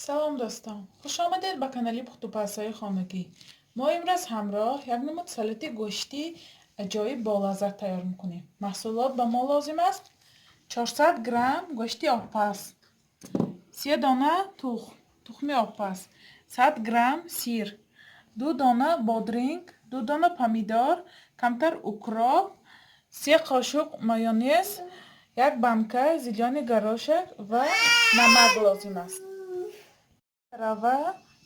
Салом, дӯстон! Хуш омадед ба канали Пухтупазҳои хонагӣ. Мо имрӯз ҳамроҳ як намуд салати гӯштӣ аҷоиб болаззат тайёр мекунем. Маҳсулот ба мо лозим аст: 400 грамм гӯшти обпаз, 3 дона тухми обпаз, 100 грамм сир, 2 дона бодринг, 2 дона помидор, камтар укроп, 3 қошуқ майонез, як банка зелёный горошек ва намак лозим аст. Рава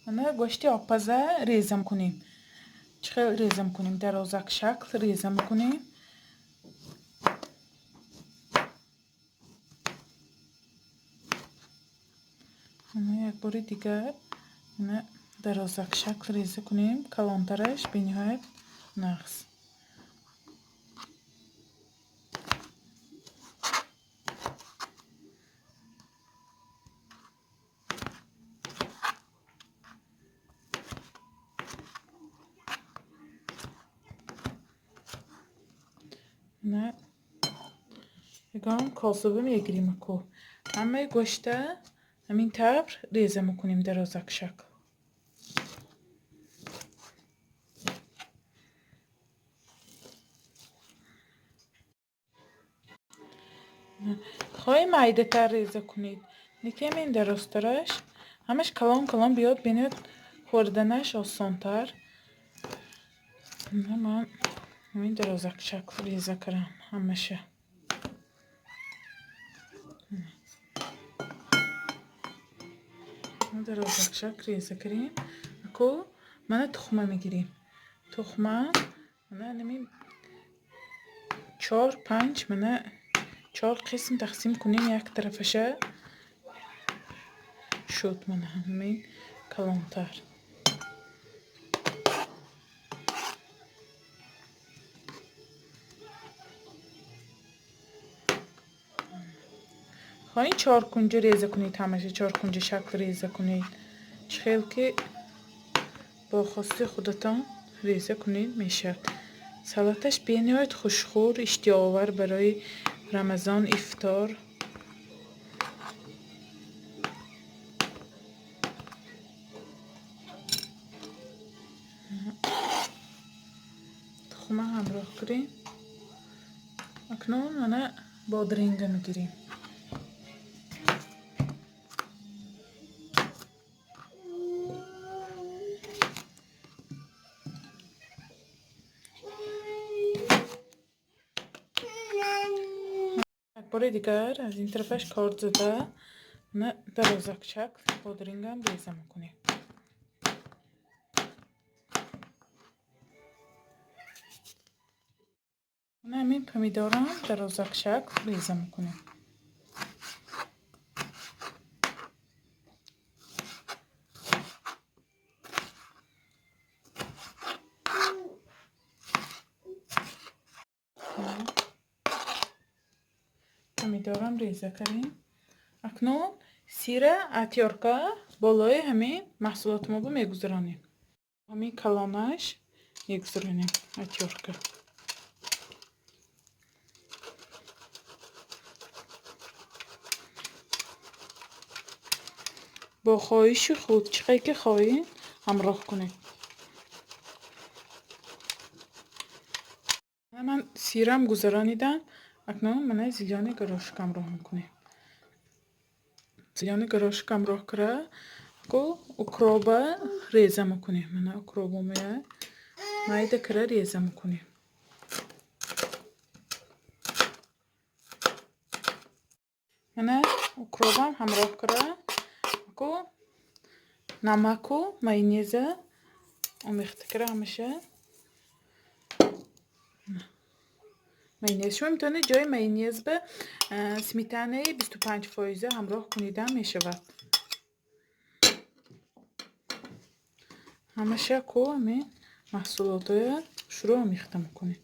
мана гӯшти обпаза реза мекунем. Чӣ хел реза мекунем? Дарозак шакл реза мекунем. Мана як бори дигар мана дарозак шакл реза кунем, калонтараш бениҳоят нағз. Мана ягон косуба мегирем аку. Ҳамаи гӯшта ҳамин тавр реза мекунем дарозак шакл. Хоҳӣ майдатар реза кунед, лекин ин дарозтараш ҳамаш калон калон биёд, бениҳоят хӯрданаш осонтар. Ман ҳамин дарозак шакл реза кардам ҳамаша. Дарозак шакл реза кардем. Аку мана тухма мегирем. Тухма мана ҳамин чор панҷ, мана чор қисм тақсим кунем, як тарафаша шуд, мана ҳамин калонтар. Хоҳед, чоркунҷа реза кунед, ҳамаша чоркунҷа шакл реза кунед. Чӣ хел ки бо хости худатон реза кунед, мешавад. Салаташ бениҳоят хушхӯр, иштиҳоовар барои Рамазон, ифтор. Тухма ҳамроҳ кунем. Акнун мана бодринга мегирем. Як бори дигар аз ин тарафаш корд зада, мана дарозак шакл бодрингам реза мекунем. Мана ҳамин помидорам дарозак шакл реза мекунем. Помидорам реза кардем. Акнун сира отёрка болои ҳамин маҳсулоти мо мегузаронем. Ҳамин калонаш мегузаронем отёрка. Бо хоҳиши худ чӣ қадр ки хоҳед, ҳамроҳ кунед. Ман сирам гузаронидам. Акнун мана зелёный горошек ҳамроҳ мекунем. Зелёный горошек ҳамроҳ кара, ку укроба реза мекунем. Мана укробомая майда кара реза мекунем. Мана укробам ҳамроҳ кара, ку намаку майонеза омехта кара ҳамаша. Майонез шумо метавонед ҷои майонез ба сметанаи 25 фоиза ҳамроҳ кунидам мешавад. Ҳамаша ку ҳамин маҳсулотҳоя шурӯъ омехта мекунем.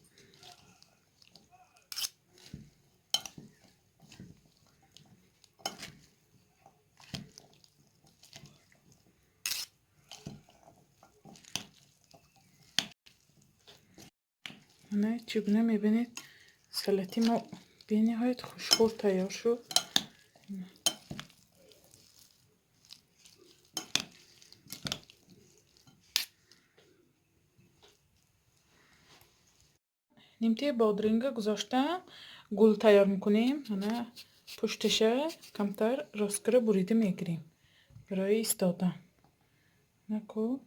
Мана чӣ гуна мебинед, салати мо бениҳоят хушхӯр тайёр шуд. Нимтаи бодринга гузоштам, гул тайёр мекунем. Ана пушташа камтар росткара бурида мегирем барои истодан. Наку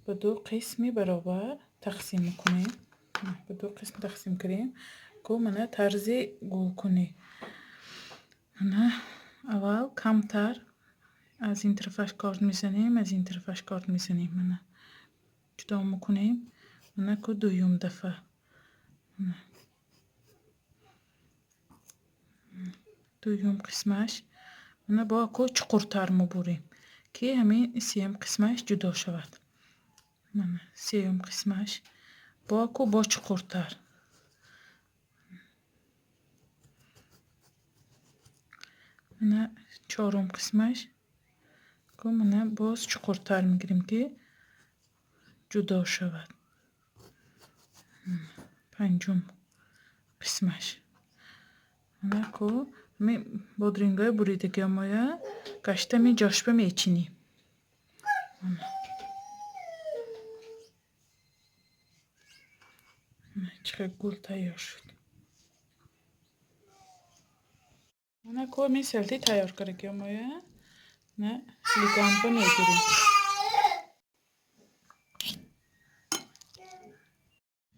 ба ду қисми баробар тақсим мекунем. Ба ду қисм тақсим кардем. Ку мана тарзи гулкунӣ. Ана аввал камтар аз ин тарафаш корд мезанем, аз ин тарафаш корд мезанем. Мана ҷудо мекунем. Мана ку дуюм дафъа. Дуюм қисмаш. Мана бо ку чуқуртар мебурем, ки ҳамин сеюм қисмаш ҷудо шавад. Мана сеюм қисмаш бо ку бо чуқуртар. Мана чорум қисмаш ку мана боз чуқуртар мегирем, ки ҷудо шавад. Панҷум қисмаш. Мана ку ҳамин бодрингҳои буридагиамоя гашта ми ҷошба мечинем. Чӣ хел гул тайёр шуд. Мана ку ҳамин селти тайёр кардагиамоя на лиганба мегирем.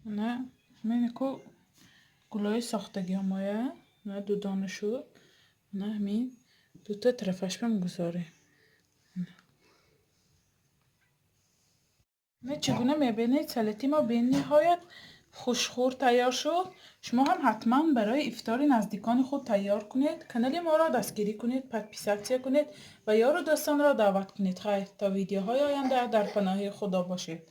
Мана ҳамин ку гулҳои сохтагиамоя на дудона шуд. Мана ҳамин дута тарафашба мегузорем. Мана чӣ гуна мебинед, салати мо бениҳоят хушхӯр тайёр шуд. Шумо ҳам ҳатман барои ифтори наздикони худ тайёр кунед. Канали моро дастгирӣ кунед, подписатсия кунед ва ёру дӯстонро даъват кунед. Хайр, то видеоҳои оянда дар паноҳи Худо бошед.